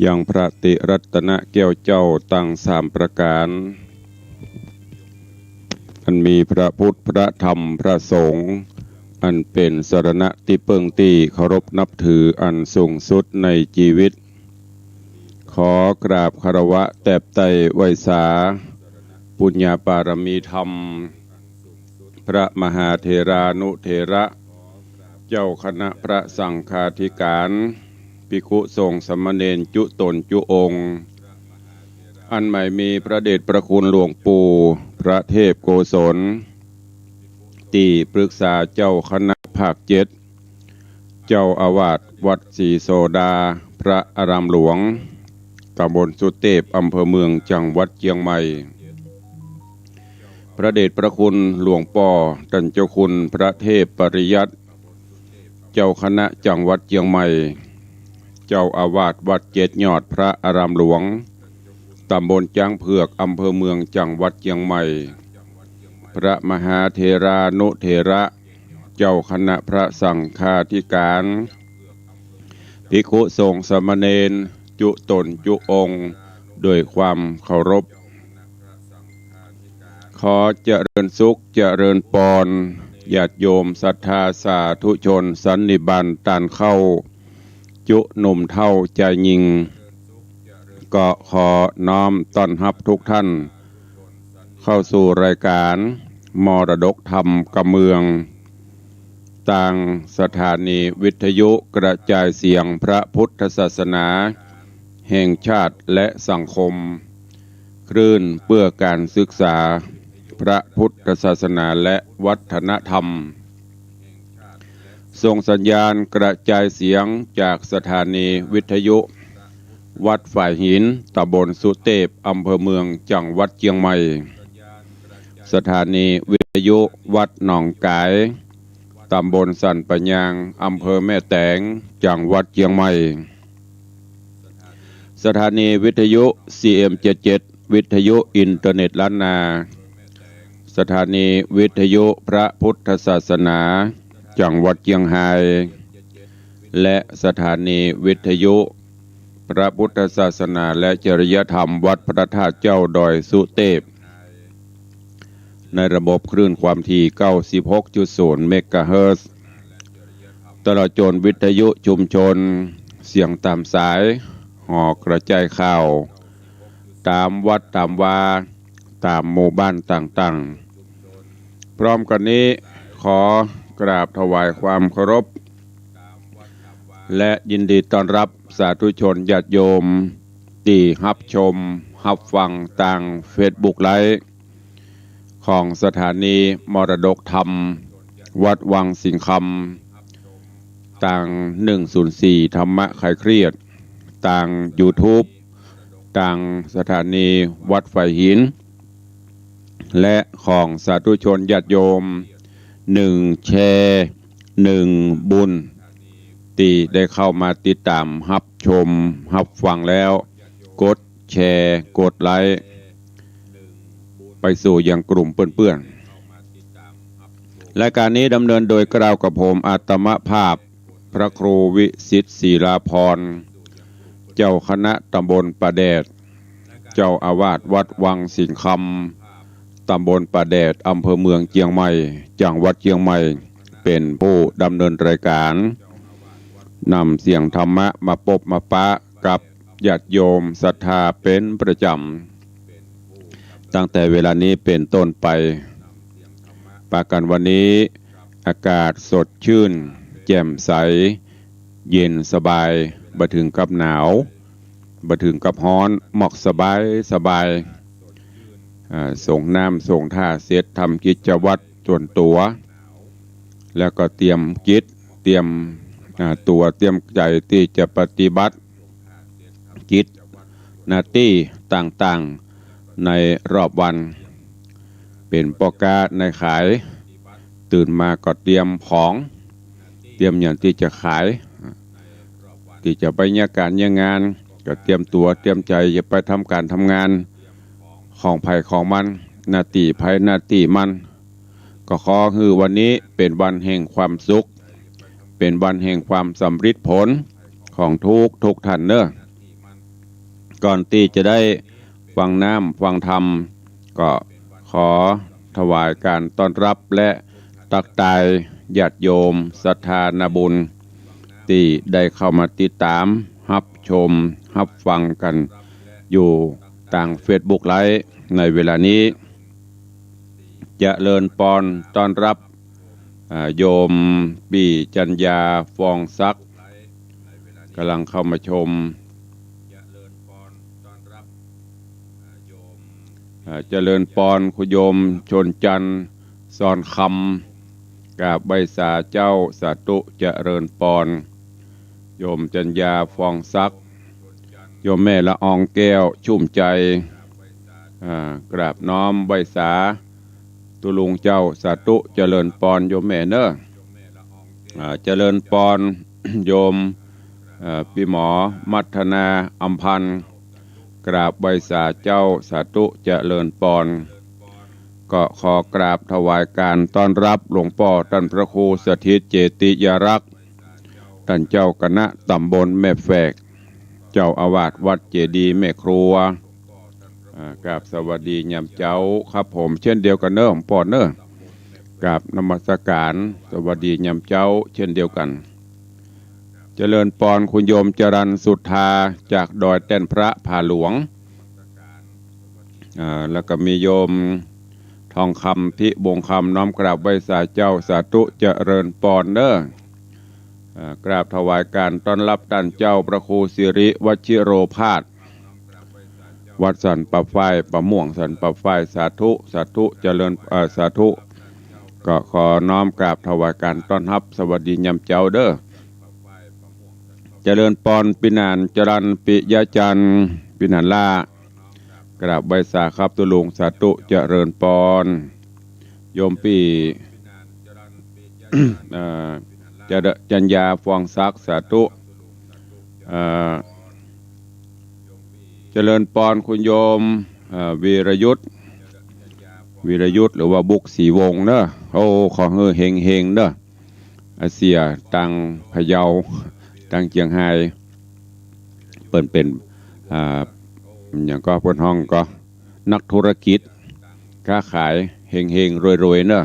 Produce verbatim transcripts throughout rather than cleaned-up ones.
ยังพระติรัตนแก้วเจ้าตังสามประก๋าน อันมีพระพุทธ พระธรรม พระสงฆ์ อันเป๋นสรณะตี้เปิ้งตี้เคารพนับถืออันสูงสุดในจีวิต ขอกราบคารวะแตบไต้ไหว้สา ปุญญาปารมีธรรม พระมหาเถรานุเถระ เจ้าคณะพระสังฆาธิการ ภิกขุสงฆ์สามเณรจุ๊ต๋นจุ๊องค์ อันหมายมีพระเดชพระคุณหลวงปู่พระเทพโกศล ตี้ปรึกษาเจ้าคณะภาคเจ็ด เจ้าอาวาสวัดศรีโสดา พระอารามหลวง ตำบลสุเตพ อำเภอเมือง จังหวัดเจียงใหม่ พระเดชพระคุณหลวงป้อต้านเจ้าคุณพระเทพปริยัติ เจ้าคณะจังหวัดเจียงใหม่ เจ้าอาวาสวัดเจ็ดยอด พระอารามหลวง ตำบลจ๊างเผือก อำเภอเมือง จังหวัดเจียงใหม่ พระมหาเถรานุเถระ เจ้าคณะพระสังฆาธิการ ภิกขุสงฆ์สามเณรจุ๊ต๋นจุ๊องค์ ด้วยความเคารพ ขอเจริญสุขเจริญปอน ญาติโยมศรัทธาสาธุชนสันนิบาตต้านเข้า จุ๊หนุ่มเฒ่าจายญิง ก็ขอน้อมต้อนฮับทุกท่าน เข้าสู่รายการมรดกธรรมกำเมือง ตางสถานีวิทยุกระจายเสียงพระพุทธศาสนาแห่งชาติและสังคม คลื่นเพื่อการศึกษาพระพุทธศาสนาและวัฒนธรรม ส่งสัญญาณกระจายเสียงจากสถานีวิทยุวัดฝายหิน ตำบลสุเตพ อำเภอเมือง จังหวัดเจียงใหม่ สถานีวิทยุวัดหนองก๋าย ตำบลสันป่ายาง อำเภอแม่แตง จังหวัดเจียงใหม่ สถานีวิทยุ ซีเอ็มเจ็ดเจ็ด วิทยุอินเทอร์เน็ตล้านนา สถานีวิทยุพระพุทธศาสนา จังหวัดเจียงฮาย และสถานีวิทยุพระพุทธศาสนาและจริยธรรมวัดพระธาตุเจ้าดอยสุเตพ ในระบบคลื่นความถี่ เก้าสิบหกจุดศูนย์ เมกะเฮิรตซ์ ตลอดจนวิทยุชุมชน เสียงต๋ามสาย หอกระจายข่าว ต๋ามวัดต๋ามวา ต๋ามหมู่บ้านต่างๆ พร้อมกั๋นนี้ ขอกราบถวายความเคารพ และยินดีต้อนฮับสาธุชนญาติโยม ตี้ฮับชมฮับฟังตางเฟซบุ๊กไลฟ์ ของสถานีมรดกธรรม วัดวังสิงห์คำ ตาง หนึ่งศูนย์สี่ ธรรมะคลายเครียด ตางยูทูบ ตางสถานีวัดฝายหิน และของสาธุชนญาติโยม หนึ่งแชร์ หนึ่งบุญ ตี้ได้เข้ามาติดต๋ามฮับชมฮับฟังแล้ว กดแชร์ กดไลค์ ไปสู่ยังกลุ่มเปื้อนๆ รายการนี้ดำเนินโดยเกล้ากับผม อาตมาภาพ พระครูวิสิทธิ์ ศิลาภรณ์ เจ้าคณะตำบลป่าแดด เจ้าอาวาสวัดวังสิงห์คำ ตำบลป่าแดด อำเภอเมืองเจียงใหม่ จังหวัดเจียงใหม่ เป๋นผู้ดำเนินรายการ นำเสียงธรรมะมาปบมาปะกับญาติโยมศรัทธาเป๋นประจ๋ำ ตั้งแต่เวลานี้เป๋นต้นไป ปะกั๋นวันนี้ อากาศสดชื่น แจ่มใส เย็นสบาย บ่เถิงกับหนาว บ่เถิงกับฮ้อน หมอกสบายสบาย อ่า สรงน้ำสรงท่าเสร็จ ทำกิจวัตรส่วนตั๋ว แล้วก็เตรียมจิต เตรียม อ่า ตั๋ว เตรียมใจ๋ตี้จะปฏิบัติ กิจหน้าตี้ต่างๆ ในรอบวัน เป๋นป้อก๊านายขาย ตื่นมาก็เตรียมของ เตรียมหยังตี้จะขาย ตี้จะไปเยียะก๋านเยียะงาน ก็เตรียมตั๋วเตรียมใจ๋จะไปทำก๋านทำงาน ของใผของมัน หน้าตี้ใผหน้าตี้มัน ก็ขอหื้อวันนี้เป๋นวันแห่งความสุข เป๋นวันแห่งความสำริดผลของทุกทุกท่านเน่อ ก่อนตี้จะได้ฟังน้ำฟังธรรม ก็ขอถวายการต้อนรับและตักตายญาติโยมศรัทธานาบุญ ตี้ได้เข้ามาติดต๋าม ฮับชม ฮับฟังกั๋นอยู่ตางเฟซบุ๊กไลฟ์ในเวลานี้ เจริญปอนต้อนรับ อ่า โยมปี้จัญญา ฟองศักดิ์ ก่ำลังเข้ามาชม อ่า เจริญปอนคุณโยมชนจันทร์ ซอนคำ กราบไหว้สาเจ้า สาธุ เจริญปอน โยมจัญญา ฟองศักดิ์ โยมแม่ละอองแก้ว ชุ่มใจ อ่า กราบน้อมไหว้สาตุ๊ลุงเจ้า สาธุ เจริญปอน โยมแม่เน่อ อ่า เจริญปอน โยม อ่า ปี้หมอ มัทนา อำพันธ์ กราบไหว้สาเจ้า สาธุ เจริญปอน ก็ขอกราบถวายการต้อนรับหลวงป้อต้านพระครูสถิตเจติยารักษ์ ต้านเจ้าคณะตำบลแม่แฝก เจ้าอาวาสวัดเจดีย์แม่ครัว อ่า กราบสวัสดียามเจ๊าครับผม เช่นเดียวกั๋นเน่อ หลวงป้อเน่อ กราบนมัสการ สวัสดียามเจ๊า เช่นเดียวกั๋น เจริญปอนคุณโยมจรัญสุธา จากดอยแต้นพระผาหลวง อ่า แล้วก็มีโยมทองคำ พิวงศ์คำ น้อมกราบไหว้สาเจ้า สาธุ เจริญปอนเน่อ อ่า กราบถวายการต้อนรับต้านเจ้าพระครูสิริวชิโรภาส วัดสันป่าฝ้าย ป่าม่วงสันป่าฝ้าย สาธุ สาธุ เจริญ เอ่อ สาธุ ก็ขอน้อมกราบถวายการต้อนรับ สวัสดียามเจ๊าเน่อ เจริญปอนปี้หนานจรัญ ปิยะจันทร์ ปี้หนานล่า กราบไหว้สาครับตุ๊ลุง สาธุ เจริญปอน โยมปี้ เอ่อ จรัญ จัญญา ฟองศักดิ์ สาธุ เอ่อ เจริญปอนคุณโยม เอ่อ วีรยุทธ วีรยุทธ หรือว่าบุ๊ก ศรีวงศ์เน่อ โอ้ ขอหื้อเฮงๆ เน่อ อาเสี่ยตางพะเยา ตางเจียงฮาย เปิ้นเป๋น อ่า หยังก็เปิ้นฮ้องก็ นักธุรกิจ ค้าขาย เฮงๆ รวยๆ เน่อ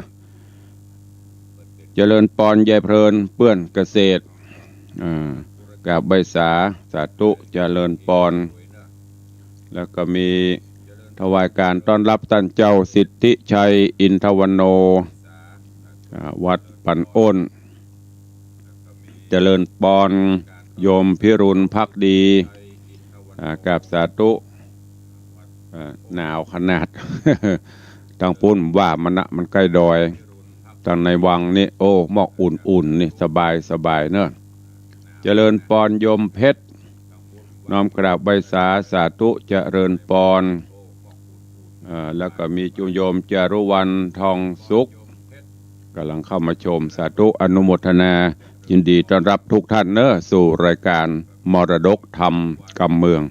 เจริญปอนยายเพลิน เปื้อนเกษตร อ่า กราบไหว้สา สาธุ เจริญปอน แล้วก็มีถวายการต้อนรับต้านเจ้าสิทธิชัย อินทวันโณ อ่า วัดปันอ้น เจริญปอนโยมพิรุณภักดี อ่า กราบสาธุ อ่า หนาวขนาด ตางปู๊นว่ามันนะ มันใก้ดอย ตางในวังนี่ โอ้ หมอกอุ่นๆ นี่ สบาย สบายเน่อ เจริญปอนโยมเพชร น้อมกราบไหว้สา สาธุ เจริญปอน เอ่อ แล้วก็มีจุโยมจารุวรรณ ทองสุข ก่ำลังเข้ามาชม สาธุ อนุโมทนา ยินดีต้อนรับทุกท่านเน่อ สู่รายการมรดกธรรมกำเมือง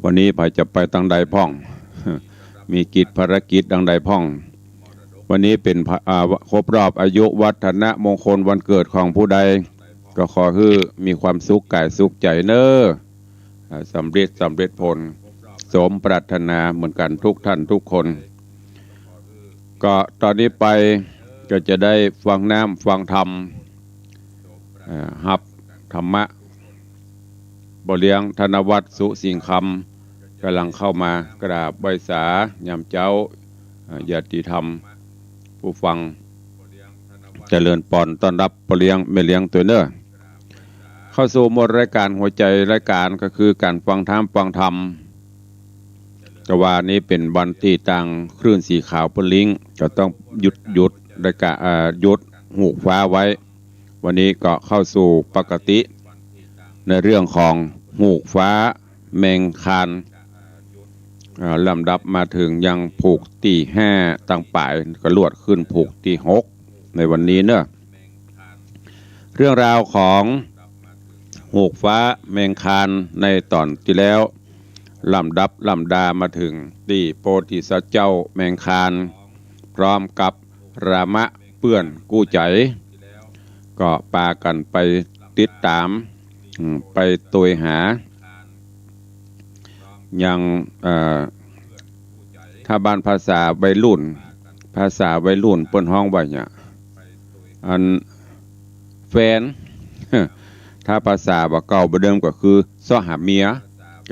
วันนี้ใผจะไปตางใดพ่อง มีกิจภารกิจตางใดพ่อง วันนี้เป๋นพะ อ่า ครบรอบอายุวัฒนมงคลวันเกิดของผู้ใด ก็ขอหื้อมีความสุขก๋ายสุขใจ๋เน่อ อ่า สำเร็จ สำเร็จผล สมปรารถนาเหมือนกั๋นทุกท่านทุกคน ก็ต๋อนนี้ไปก็จะได้ฟังน้ำฟังธรรม อ่า ฮับธรรมะ ป้อเลี้ยง ธนวัฒน์ สุสิงห์คำ ก่ำลังเข้ามากราบไหว้สายามเจ๊า อ่า ญาติธรรม ผู้ฟัง เจริญปอนต้อนรับป้อเลี้ยงแม่เลี้ยงตวยเน่อ เข้าสู่หมวดรายการหัวใจ๋รายการก็คือก๋านฟังธรรม ฟังธรรม แต่ว่านี้เป๋นวันตี้ตางคลื่นสีขาวเปิ้นลิงก์ ก็ต้องหยุด หยุดรายการ อ่า หยุดฮูกฟ้าไว้ วันนี้ก็เข้าสู่ปกติ ในเรื่องของฮูกฟ้าแมงคาน อ่า ลำดับมาเถิงยังผูกตี้ห้าตางป๋าย ก็ลวดขึ้นผูกตี้หกในวันนี้เน่อ เรื่องราวของฮูกฟ้าแมงคานในต๋อนตี้แล้ว ลำดับลำดามาเถิงตี้โพธิสัตว์เจ้าแมงคาน พร้อมกับรามะเปื้อนกู้ใจ๋ ก็ปากั๋นไปติดต๋าม อืม ไปตวยหา ยัง เอ่อ ถ้าบ้านภาษาวัยรุ่น ภาษาวัยรุ่นเปิ้นฮ้องว่าหยัง อัน แฟน ถ้าภาษาบ่าเก่าบ่าเดิมก็คือเซาะหาเมีย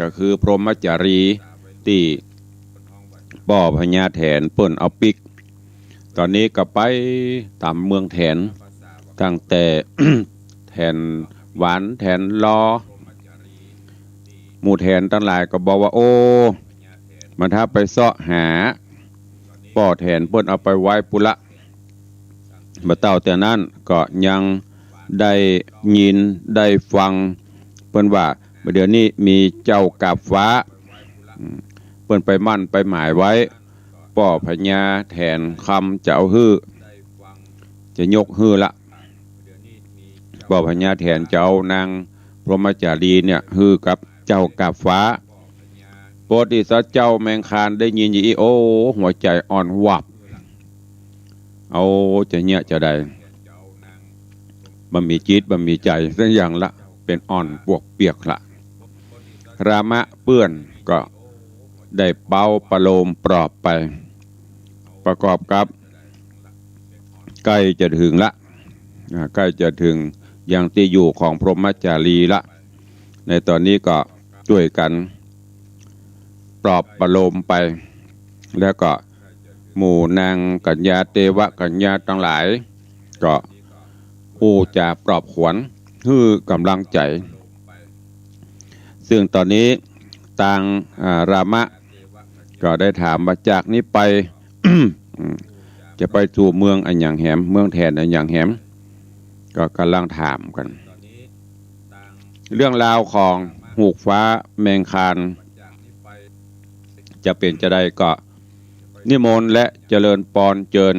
ก็คือพรหมจารีตี้ป้อพญาแถนเปิ้นเอาปิ๊ก ต๋อนนี้ก็ไปต๋ามเมืองแถน ตั้งแต่ แถนหวาน แถนลอ หมู่แถนตังหลายก็บอกว่า โอ้ มันถ้าไปเซาะหาป้อแถนเปิ้นเอาไปไว้ปุ้นละ บ่าเต้าแต่นั้นก็ยังได้ยินได้ฟัง เปิ้นว่า บ่าเดี่ยวนี้มีเจ้ากาบฟ้า อืม เปิ้นไปหมั้นไปหมายไว้ ป้อพญาแถนคำจะเอาหื้อ จะยกหื้อละ ป้อพญาแถนจะเอานางพรหมจารีเนี่ยหื้อกับเจ้ากาบฟ้า ปอตี้เจ้าแมงคานได้ยินอย่างอี้ โอ้ หัวใจ๋อ่อนวับ เอาจะเยียะจะใด บ่มีจิตบ่มีใจ๋สักอย่างละ เป๋นอ่อนปวกเปียกละ รามะเปื้อนก็ได้เป๊าประโลมปลอบไป ประกอบกับ ใก้จะเถิงละ อ่า ใก้จะเถิงยังตี้อยู่ของพรหมจารีละ ในต๋อนนี้ก็จ้วยกั๋นปลอบประโลมไป แล้วก็หมู่นางกัญญา เตวกัญญาตังหลาย ก็อู้จ๋าปลอบขวัญ หื้อก๋ำลังใจ๋ ซึ่งต๋อนนี้ตาง อ่า รามะ ก็ได้ถามว่า จากนี้ไป อืม จะไปสู่เมืองอะหยังแหม เมืองแถนอะหยังแหม ก็ก่ำลังถามกั๋น เรื่องราวของฮูกฟ้าแมงคาน จะเป๋นจะใดก็นิมนต์และเจริญปอนเจิญ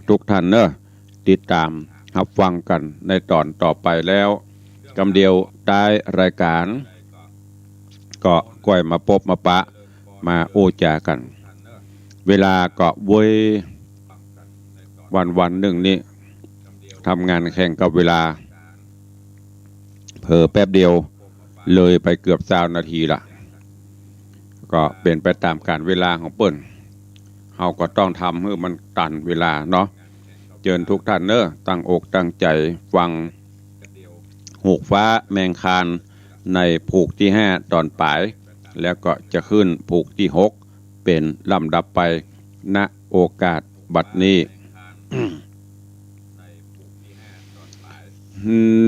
ทุกท่านเนาะ ติดต๋ามฮับฟังกั๋นในต๋อนต่อไปแล้ว กำเดียวต้ายรายก๋าน ก็ก้อยมาปบมาปะ มาอู้จ๋ากั๋น เวลาก็เว้ย วันๆ นึ่งนี่ ทำงานแข่งกับเวลา เผลอแป๊บเดียว เลยไปเกือบซาวนาทีละ ก็เป๋นไปต๋ามก๋าลเวลาของเปิ้น เฮาก็ต้องทำหื้อมันตันเวลาเนาะ เจิญทุกท่านเนาะ ตั้งอกตั้งใจ๋ฟัง ฮูกฟ้าแมงคาน ในผูกตี้ห้าต๋อนป๋าย แล้วก็จะขึ้นผูกตี้หก เป๋นลำดับไป ณ โอกาสบัดนี้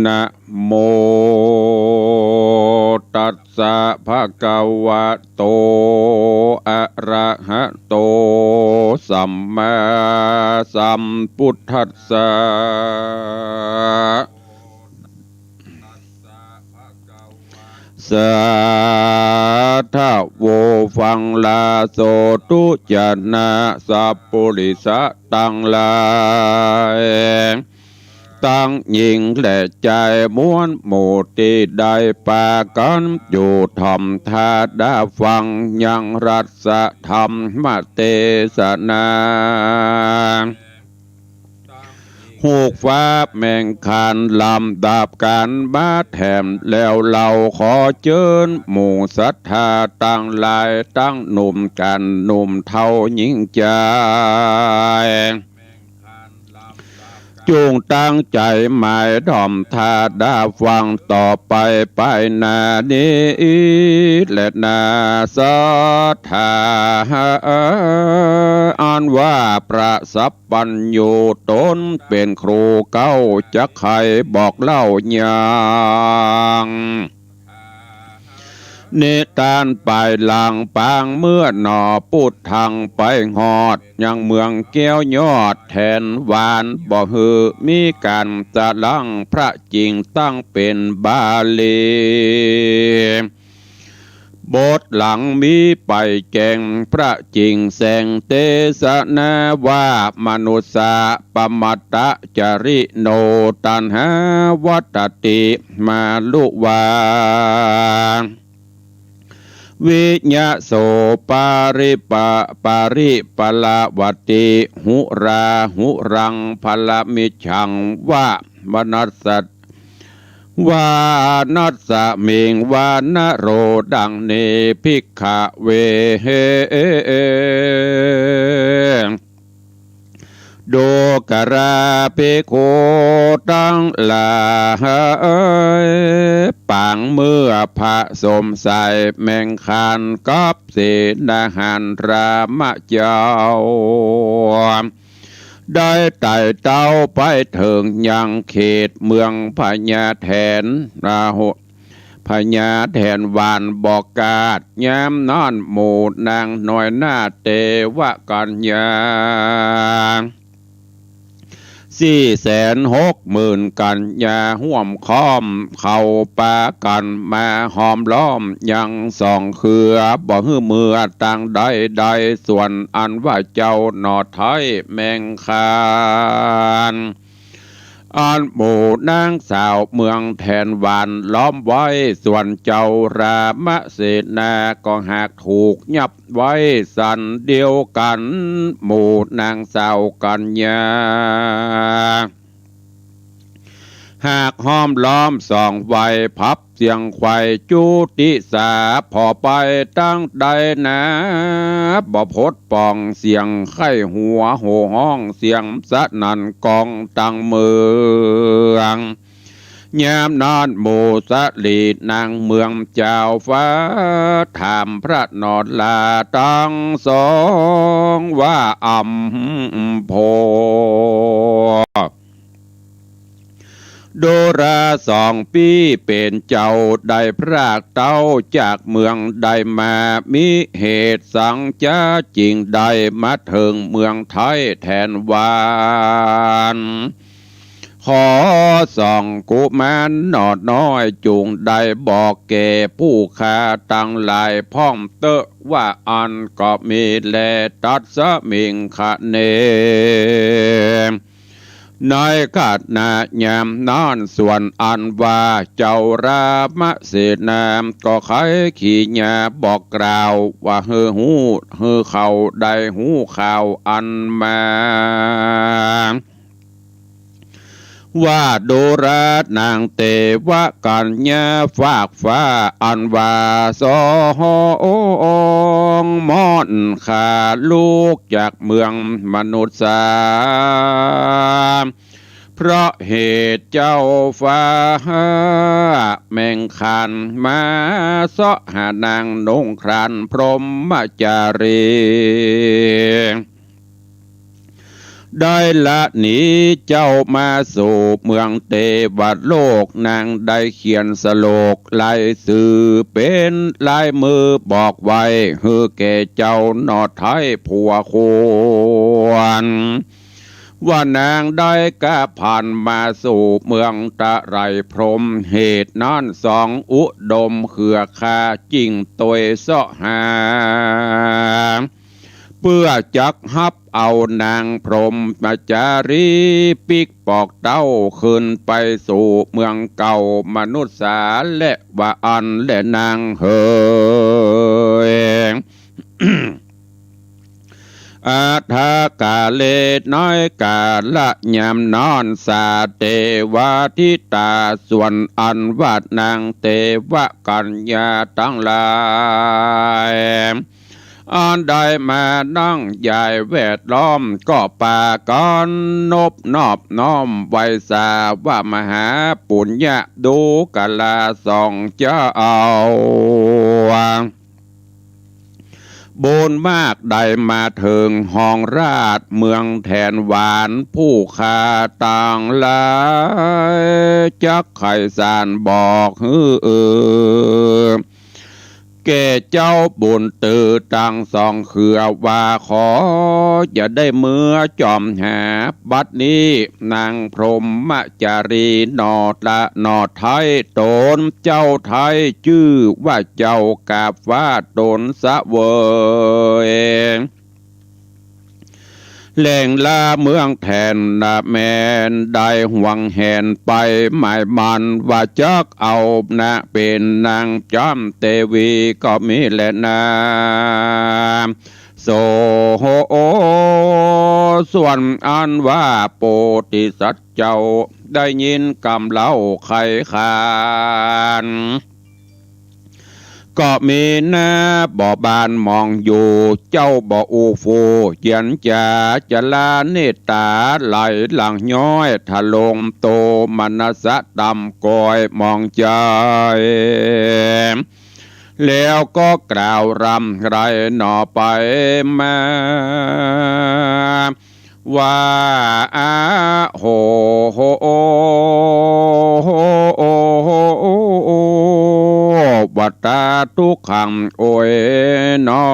นะโมตัสสะ ภะคะวะโต อะระหะโต สัมมาสัมพุทธัสสะ สาธะโว ฟังลาโสตุ จะนะสัปปุริสะตังหลาย ตังญิงและจายมวลหมู่ตี้ได้ปากั๋นอยู่ถ่อมท่าดาฟังยังรัสธรรมเตสนา ฮูกฟ้าแมงคานลำดับกั๋นมาแถมแล้ว เฮาขอเจิญหมู่ศรัทธาตังหลาย ตังหนุ่มกั๋นหนุ่มเฒ่าญิงจาย จุ่งตั้งใจ๋หมายถ่อมท่าดาฟังต่อไป ไปหน้านี้แลนา ศรัทธา อันว่าพระสัพพัญญูต๋นเป๋นครูเก๊า จักใค่บอกเล่ายัง นิทานปายหลังปางเมื่อหนอ ปุทธังไปฮอดยังเมืองแก้วยอดแถนหวาน บ่หื้อมีก๋านสะหลั้งพระจิ่งตั้งเป๋นบาลี บทหลังมีไปแจ้งพระจิ่งแสงเตสนาว่า มนุสสะปะมัตตะจาริโน ตัณหาวัตติมาลุวา วิยะโสปาริปะ ปาริปะละวะติ หุราหุรังพะละมิจฉังวะ วนัสสะ วานัสสมิง วานะโร ดังนี้ ภิกขะเว ดูกราภิกขุตังหลาย ปางเมื่อผสมใส่แมงคานกับเสนาหารรามเจ้า ได้ไต่เต้าไปเถิงยังเขตเมืองพญาแถน อาหุ พญาแถนหวานบ่กาด ยามนั้นหมู่นางน้อยนาฏเตวกัญญา สี่แสนหกหมื่นกัญญา ฮ่วมค้อมเข้าปากั๋นมาห้อมล้อมยังสองเขือ บ่หื้อเมือตางใดๆ ส่วนอันว่าเจ้าหน่อไท้แมงคาน อันหมู่นางสาวเมืองแถนหวานล้อมไว้ ส่วนเจ้ารามเสนาก็หากถูกยับไว้สันเดียวกั๋น หมู่นางสาวกัญญา หากห้อมล้อมสองวัย พับเสียงไขว่จุติสา ผ่อไปตางใดนา บ่พดป่องเสียงไข้หัวโห่ฮ้อง เสียงสนั่นก้องตังเมือง ยามนั้นหมู่สะหลีนางเมืองจาวฟ้า ถามพระนราตังสองว่า อำโพ ดูราสองปี้เป๋นเจ้าได้พรากเต้าจากเมืองใดมา มีเหตุสังจ๊าจึงได้มาเถิงเมืองไท้แถนหวาน ขอสองกุมารหน่อน้อยจุ่งได้บอกแก่ผู้ข้าตังหลายพร้อมเต๊อะว่าอั้นก็มีแล ตัสมิงคะเน ในขณะยามนั้นส่วนอันว่าเจ้ารามเสนาก็ใค่ขีญาบอกกล่าวว่าหื้อฮู้ หื้อเขาได้ฮู้ข่าวอันมา ว่าดูรานางเตวกัญญาฟากฟ้าอันว่าสองม่อนข้าลูกจากเมืองมนุษย์สา เพราะเหตุเจ้าฟ้าแมงคานมาเสาะหานางนุ่งครานพรหมจารี ได้ละหนีเจ้ามาสู่เมืองเตวโลก นางได้เขียนสโลกลายสื่อเป๋นลายมือบอกไว้หื้อแก่เจ้าหน่อไท้ผัวควร ว่านางได้กะผ่านมาสู่เมืองตะไลพรหม เหตุนั้นสองอุดมเครือข่าจึ่งตวยเสาะหา เปื้อจักฮับเอานางพรหมจารีปิ๊กปอกเต้าขึ้นไปสู่เมืองเก่ามนุษย์สา และว่าอั้นแลนางเหย อัฏฐกาเล ในกาละยามนั้น สาเตวาทิตา ส่วนอันว่านางเตวกัญญาตังหลาย อันได้มานั่งยายแวดล้อม ก็ปากั๋นนบนอบน้อมไหว้สาว่ามหาปุญญะดูกราสองเจ้า บุญมากได้มาเถิงฮองราชเมืองแถนหวาน ผู้ข้าตังหลายจักใค่สานบอกหื้อ แก่เจ้าบุญตือตังสองเครือว่า ขออย่าได้เมือจ่อมหา บัดนี้นางพรหมจารีหน่อตะหน่อไท้ ต๋นเจ้าไท้จื้อว่าเจ้ากาบฟ้าต๋นเสวย แหล่งลาเมืองแถนนาแมน ได้หวงแหนไปหมายมั่นว่าจักเอานาเป๋นนางจ้ำเตวีก็มีแลนา ส โส ส่วนอันว่าโปธิสัตว์เจ้าได้ยินกำเล่าใค่ขาน ก็มีนาบ่บานหมองอยู่ เจ้าบ่อู้ฟูเยียนจ๋า จลาเนตราไหลหลั่งย้อย ทะลงโตมนัสสะต่ำก้อยหมองใจ๋ แล้วก็กล่าวร่ำไรหนอไปมา ว่า อาโห วัตตาทุกขังโอยหนอ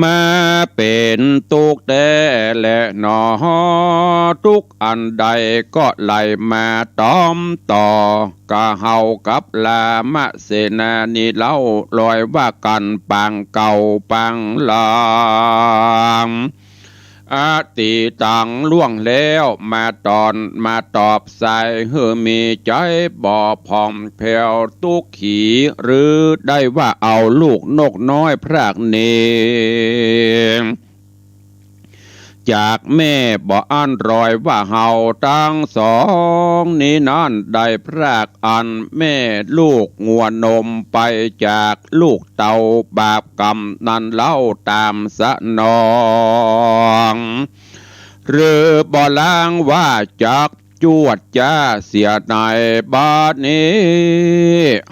มาเป๋นตุ๊กข์แต๊แลหนอ ตุ๊กข์อันใดก็ไหลมาต๋อมต่อ กะเฮากับลามเสนานี้เล่า ลอยว่ากั๋นปางเก่าปางหลัง อตีตังล่วงแล้ว มาตอน มาตอบสายหื้อมีใจ๋บ่ผ่องแผ้วตุ๊กขี หรือได้ว่าเอาลูกนกน้อยพรากนี้ จากแม่บ่อั้น ลอยว่าเฮาตังสองนี้นั้น ได้พรากอันแม่ลูกงัวนมไป จากลูกเต้าบาปกรรมนั้นเล่าต๋ามสนอง หรือบ่ลางว่าจักจวดจ้าเสียในบัดนี้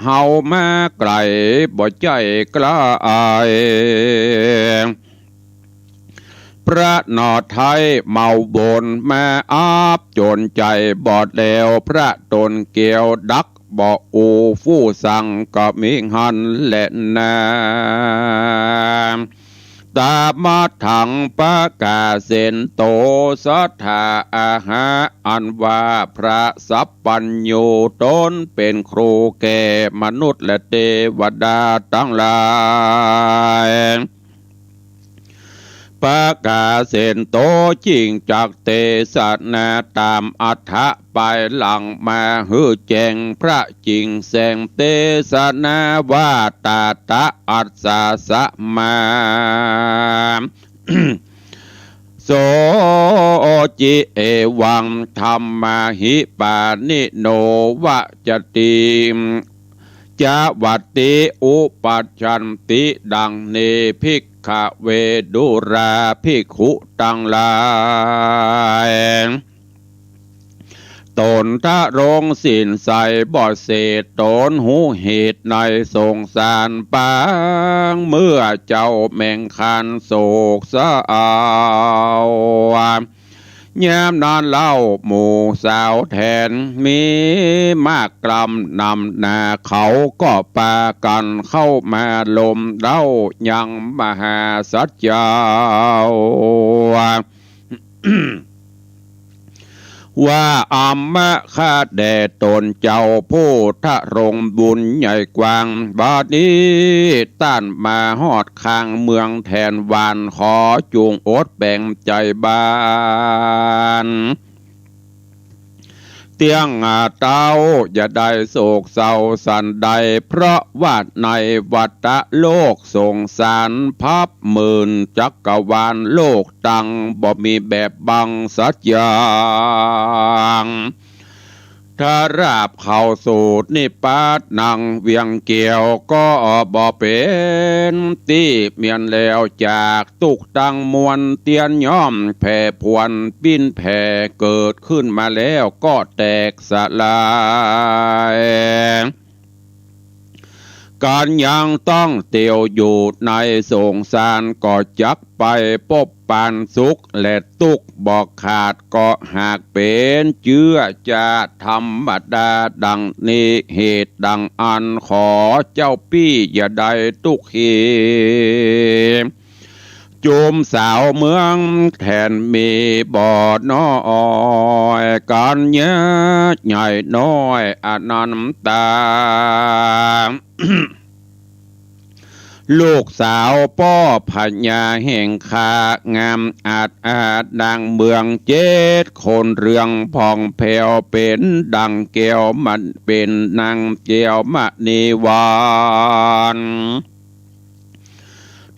เฮามาไก๋บ่ใจ้ใก้ พระนอไท้เมาบนมาอับจ๋นใจ๋บ่แลว พระต๋นแก้วดักบ่อู้ฟู่สั่งก็มีหั้นแลนา ตามาถังปะกาเสนโต สัตถาอาหะ อันว่าพระสัพพัญญูต๋นเป๋นครูแก่มนุษย์และเตวดาตังหลาย ปะกาเสนโตจึ่งจักเตสนาต๋ามอรรถะปายหลังมาหื้อแจ้ง พระจึ่งแสดงเตสนาว่า ตาตะอัสสะสะมา โสจิ เอวังธัมมาหิปาณิโน วะจติ จวัตติ อุปัชชันติ ดังนี้ ภิกขะเว ดูราภิกขุตังหลาย ต๋นทะลงสิ้นใสบ่เสด ต๋นฮู้เหตุในสงสารปางเมื่อเจ้าแม่งคานโศกเศร้า ยามนั้นเล่าหมู่สาวแถนมีมากกล้ำนำหน้า เขาก็ปากั๋นเข้ามาลมเล้ายังมหาสัจจาวา ว่าอัมมะข้าแด่ต๋นเจ้าผู้ทะลงบุญใหญ่กว้าง บัดนี้ต้านมาฮอดข้างเมืองแถนหวาน ขอจุ่งอดแป๋งใจ๋บาน เตี้ยงอาเต้าอย่าได้โศกเศร้าสันใด เพราะว่าในวัฏฏะโลกสงสารพับหมื่นจักรวาลโลกตังบ่มีแบบบังสักอย่าง ถ้าราบเข้าสู่นิพพานังเวียงแก้วก็บ่เป๋นตี้เมียนแล้วจาก ตุ๊กข์ตังมวลเตี้ยนย่อมแผ่ผวนปิ้นแผ่ เกิดขึ้นมาแล้วก็แตกสลาย ก๋านยังต้องเตียวอยู่ในสงสาร ก็จักไปปบปานสุขและตุ๊กข์บ่ขาด ก็หากเป๋นเจื้อจาธรรมดาดังนี้ เหตุดังอั้นขอเจ้าปี้อย่าได้ตุ๊กข์ขี จุมสาวเมืองแถนมีบ่น้อย ก๋านยะใหญ่น้อยอนันตา ลูกสาวป้อพญาแห่งข้างามอาจอาจดังเมืองเจ็ด คนเรืองผ่องแผ้วเป๋นดังแก้วมันเป๋นนางแก้วมณีวัน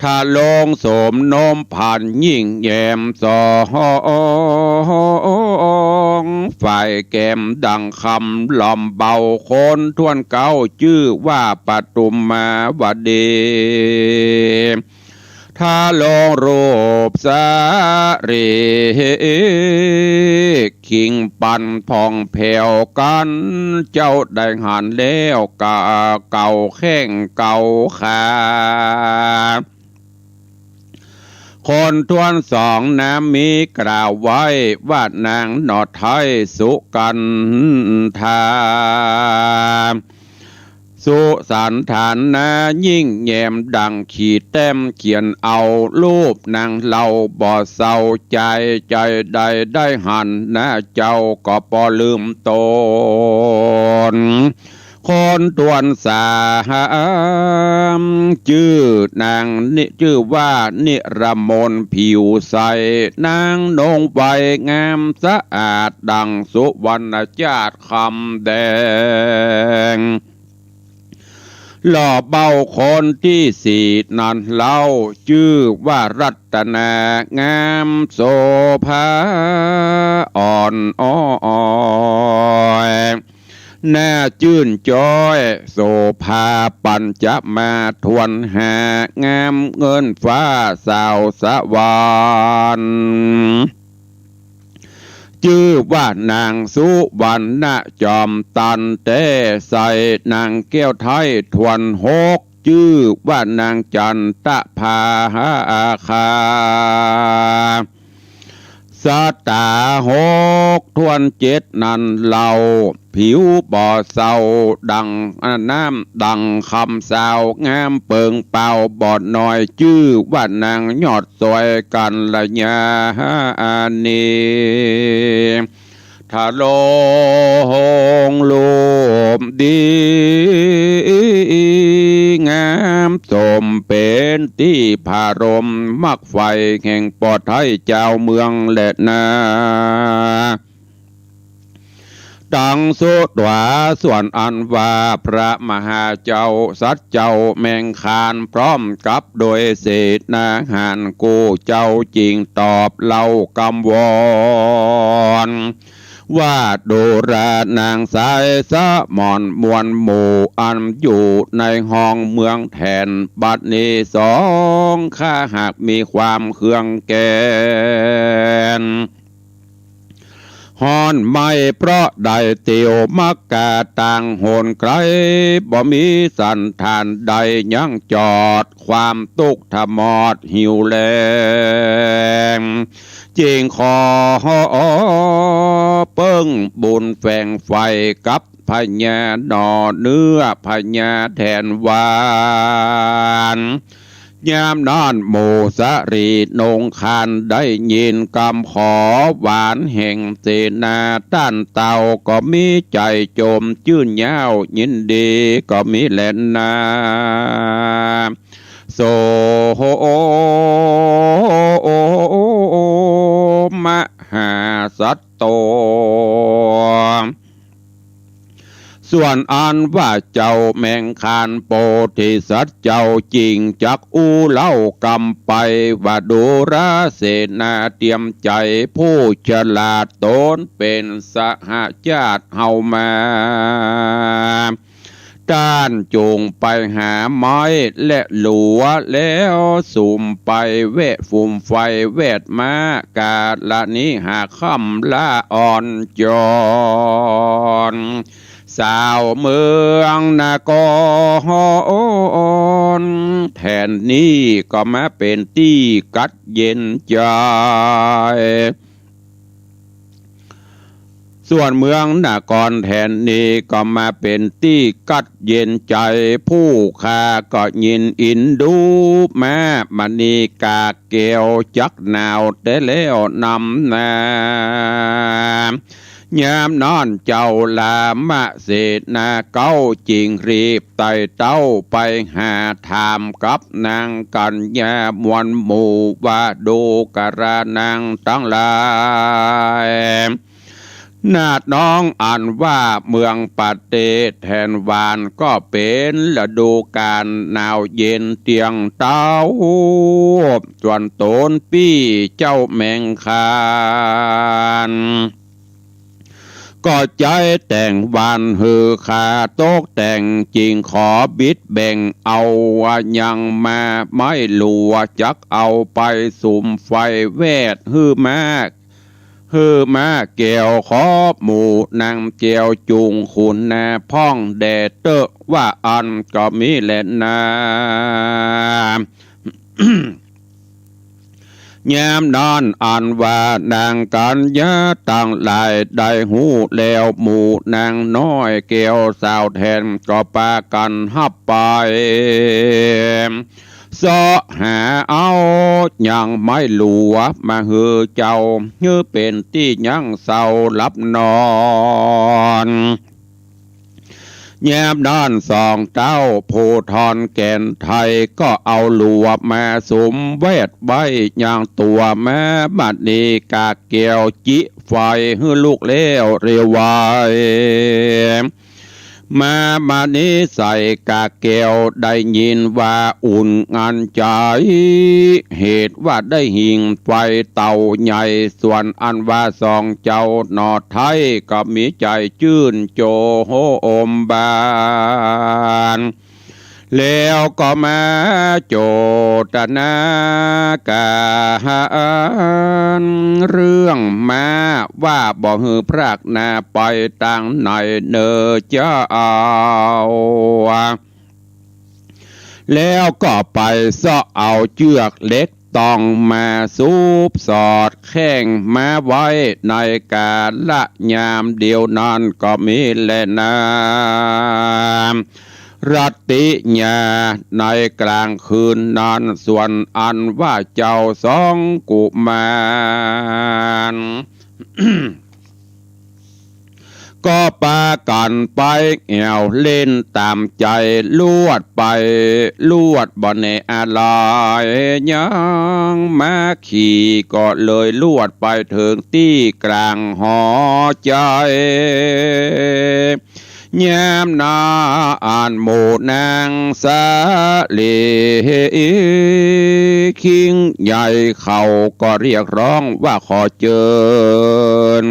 ทะลงโสมโนมผ่านยิ่งแย้มสอง ฝ่ายแก้มดังคำหล่อมเบา คนถ้วนเก๊าจื้อว่าปทุมมาวดี ทะลงรูปสรี คิงปันผ่องแผ้วกัน เจ้าได้หันแล้วกาเก่าแข้งเก่าขา คนถ้วนสองนามีกล่าวไว้ ว่านางหนอไทยสุกันธา สุสันธานายิ่งแย้มดังขีดแต้มเขียนเอา รูปนางเล่าบ่เศร้าใจ ใจ๋ใดได้หันหน้าเจ้าก็บ่ลืมตน คนถ้วนสาม จื้อนางนิ จื้อว่านิรมนผิวใส นางนงไวงามสะอาดดังสุวรรณจาตุคำแดง หล่อเบาคนตี้สี่นั้นเล่า จื้อว่ารัตนางามโสภาอ่อนอ้อย หน้าจื้นจ้อยโสภาปัญจมาถ้วนห้า งามเงินฟ้าสาวสวรรค์ จื้อว่านางสุวรรณจอมตันแต๊ใส นางแก้วไทยถ้วนหก จื้อว่านางจันตะภาคา สะตาหกถ้วนเจ็ดนั้นเล่า ผิวบ่เศร้าดังน้ำดังคำสาวงามเปิงเป่าบ่น้อย จื้อว่านางยอดสวยกัลยาณี ทะลงรูปดีงามสมเป๋นตี้ผารมมักใฝ่แห่งป้อไทยจาวเมืองแลนา ตังสุตวา ส่วนอันว่าพระมหาเจ้าสัตว์เจ้าแมงคานพร้อมกับโดยเสนาหารกู้เจ้าจึงตอบเล่ากำวอน ว่าดูราหนางสายสมรมวลหมู่อันอยู่ในห้องเมืองแถน บัดนี้สองข้าหากมีความเคืองแค้น ฮ้อนไหม้เพราะได้เตียวมักกาต่างหนไกล บ่มีสันธานใดยังจอด ความตุ๊กข์ทะมอดหิวแล้ง จึงขอเปิ้งบุญแฝงใฝ่กับพญาหนอเนื้อพญาแถนหวาน ยามนั้นหมู่สรีนงคานได้ยินกำขอหวานแห่งเสนาต้านเต้า ก็มีใจ๋โจมจื้นเย้ายินดีก็มีแลนา โสมหาสัตโต ส่วนอันว่าเจ้าแมงคานโพธิสัตว์เจ้าจึงจักอู้เล่ากำไป ว่าดูราเสนาเตรียมใจ๋ผู้ฉลาดตนเป๋นสหจาติเฮามา ต้านจุ่งไปหาไม้และหลัว แล้วสุมไปแวะፉมไฟแวดม้า กาละนี้หาค่ำละอ่อนจอน สาวเมืองนครแถนนี้ก็มาเป๋นตี้กัดเย็นใจ๋ ส่วนเมืองนครแถนนี้ก็มาเป๋นตี้กัดเย็นใจ๋ ผู้ข้าก็ยินอินดูมา มณีกาแก้วจักหนาวแต๊แล้วนำนา ยามนั้นเจ้าลามเสนาเก๊าจึงรีบไต่เต้าไปหาถามกับนางกัญญามวลหมู่ ว่าดูกระนางตังหลาย นาดน้องอันว่าเมืองปะเตแถนหวาน ก็เป๋นฤดูก๋าลหนาวเย็นเตียงเต๊า ส่วนต๋นปี้เจ้าแมงคาน ก็ใจ๊แต่งหวานหื้อขาตกแต่ง จึงขอบิดแบ่งเอา ยังมาไม้หลัว จักเอาไปสุมไฟแวดหื้อมาก หื้อมาแก้วขอบหมู่นางแก้วจุงขุนนาพ่องแด่เต๊อะ ว่าอั้นก็มีแลนา ยามนั้นอันว่านางกัญญาตังหลายได้ฮู้แล้ว หมู่นางน้อยแก้วสาวแถนก็ปากั๋นฮับไป เซาะหาเอายังไม้หลัวมาหื้อเจ้า หื้อเป๋นตี้ยั้งเซาหลับนอน ยามนั้นสองเต้าผู้ทอนแก่นไทย ก็เอาหลัวมาสุมแวดไว้ยังตั๋ว มาบาดนี้กากแก้วจิไฟหื้อลุกแล้วเร็วไว มาบาดนี้ใส่กากแก้วได้ยินว่าอุ่นอันใจ๋ เหตุว่าได้หิ้งไฟเต๋าใหญ่ ส่วนอันว่าสองเจ้าหน่อไท้ก็มีใจ๋จื้นโจโฮโอมบาน แล้วก็มาโจตนากาหารเรื่องมาว่าบ่หื้อพรากนาไปตางไหนเน่อเจ้า แล้วก็ไปเซาะเอาเจื้อกเหล็กตองมาสุบสอดแข้งมาไว้ในกาละยามเดียวนั้นก็มีแลนา รัตติญาในกลางคืนนั้น ส่วนอันว่าเจ้าสองกุมาร ก็ปากั๋นไปแอ่วเล่นต๋ามใจ๋ ลวดไปลวดบ่แน่อะไร ยังมาขี่ก็เลยลวดไปเถิงตี้กลางหอใจ๋ ยามนาอันหมู่นางสาลีคิงใหญ่เขาก็เรียกร้องว่าขอเจิญ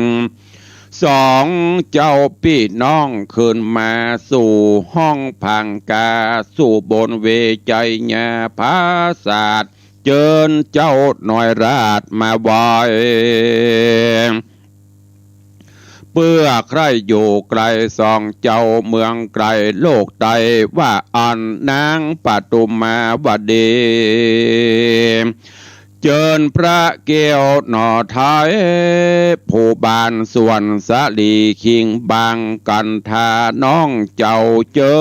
สองเจ้าปี้น้องขึ้นมาสู่ห้องผังกา สู่บนเวไจยาปราสาท เจิญเจ้าน้อยราชมาไหว้ เปื้อใคร่อยู่ไกลสองเจ้าเมืองไกลโลกใต้ ว่าอั้นนางปทุมมาวดี เจิญพระแก้วหน่อไท้ผู้บาน ส่วนสาลีคิงบางกันทาน้องเจ้า เจิ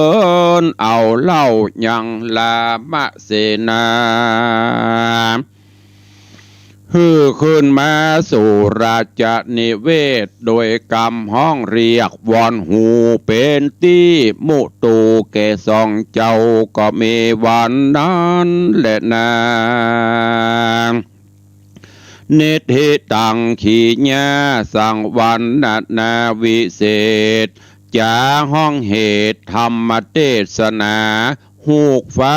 ญเอาเหล้ายังรามเสนา หื้อขึ้นมาสู่ราชนิเวศ โดยกำฮ้องเรียกวอนฮูเป๋นตี้มุตูแก่สองเจ้า ก็มีวันนั้นแลนา นิทธิตังขีญาสังวรรณนาวิเศษ จ๋าฮ้องเหตุธรรมเตสนา ฮูกฟ้า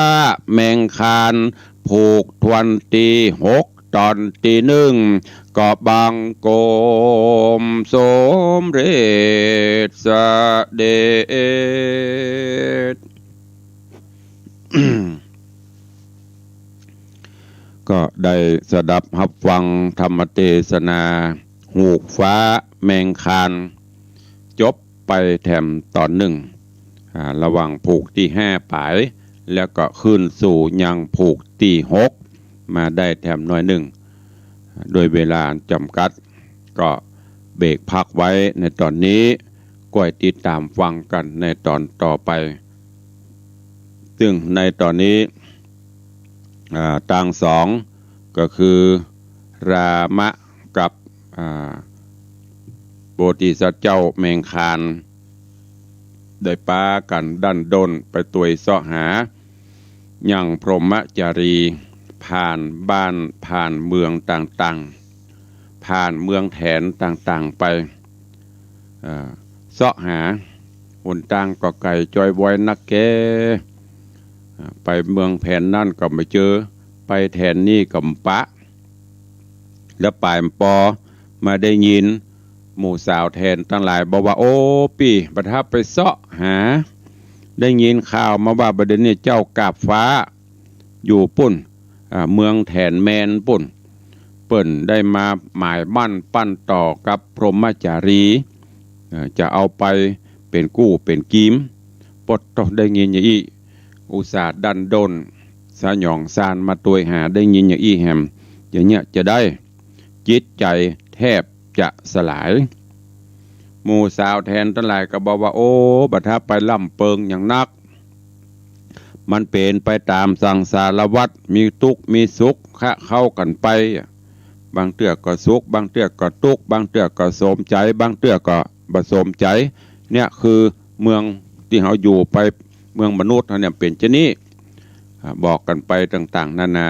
แมงคาน ผูกทวนตี้หก ต๋อนตี้นึ่ง ก็บังคมสมเร็จเสด็จ ก็ได้สดับฮับฟังธรรมเตสนา ฮูกฟ้าแมงคาน จบไปแถมต๋อนนึ่ง อ่า ระหว่างผูกตี้ห้าป๋าย แล้วก็ขึ้นสู่ยังผูกตี้หก มาได้แถมหน้อยนึ่ง โดยเวลาจ๋ำกัด ก็เบรกพักไว้ในต๋อนนี้ ก้อยติดต๋ามฟังกั๋นในต๋อนต่อไป ซึ่งในต๋อนนี้ อ่า ตางสอง ก็คือรามะกับ อ่า โพธิสัตว์เจ้าแมงคาน ได้ปากั๋นดั้นด้นไปตวยเซาะหา ยังพรหมจารี ผ่านบ้านผ่านเมืองต่างๆ ผ่านเมืองแถนต่างๆ ไป อ่า เซาะหา หนตางก็ไก๋จอยวอยนักแก อ่า ไปเมืองแผนนั้นก็บ่เจอ ไปแผนนี้ก็บ่ปะ แล้วป๋ายบ่ปอ มาได้ยินหมู่สาวแผนตังหลายบอกว่า โอ้ ปี้ บ่าถ้าไปเซาะหา ได้ยินข่าวมาว่าบ่าเดี๋ยวนี้เจ้ากาบฟ้า อยู่ปุ้น อ่า เมืองแผนแมนปุ้น เปิ้นได้มาหมายมั่นปั้นต่อกับพรหมจารี เอ่อ จะเอาไปเป๋นกู้เป๋นกีม ปดโต้ ได้ยินอย่างอี้ อุตส่าห์ดั้นด้น สยองซ่านมาตวยหา ได้ยินอย่างอี้แหม อย่างเนี้ยจะได้ จิตใจ๋แทบจะสลาย หมู่สาวแผนตังหลายก็บอกว่า โอ้ บ่าถ้าไปล่ำเปิงอย่างนัก มันเป๋นไปต๋ามสังสารวัฏ มีตุ๊กข์มีสุขคะเข้ากั๋นไป บางเตื้อก็สุข บางเตื้อก็ตุ๊กข์ บางเตื้อก็สมใจ๋ บางเตื้อก็บ่สมใจ๋ เนี่ยคือเมืองตี้เฮาอยู่ไป เมืองมนุษย์เฮาเนี่ยเป๋นจะอี้ อ่า บอกกั๋นไปต่างๆ นานา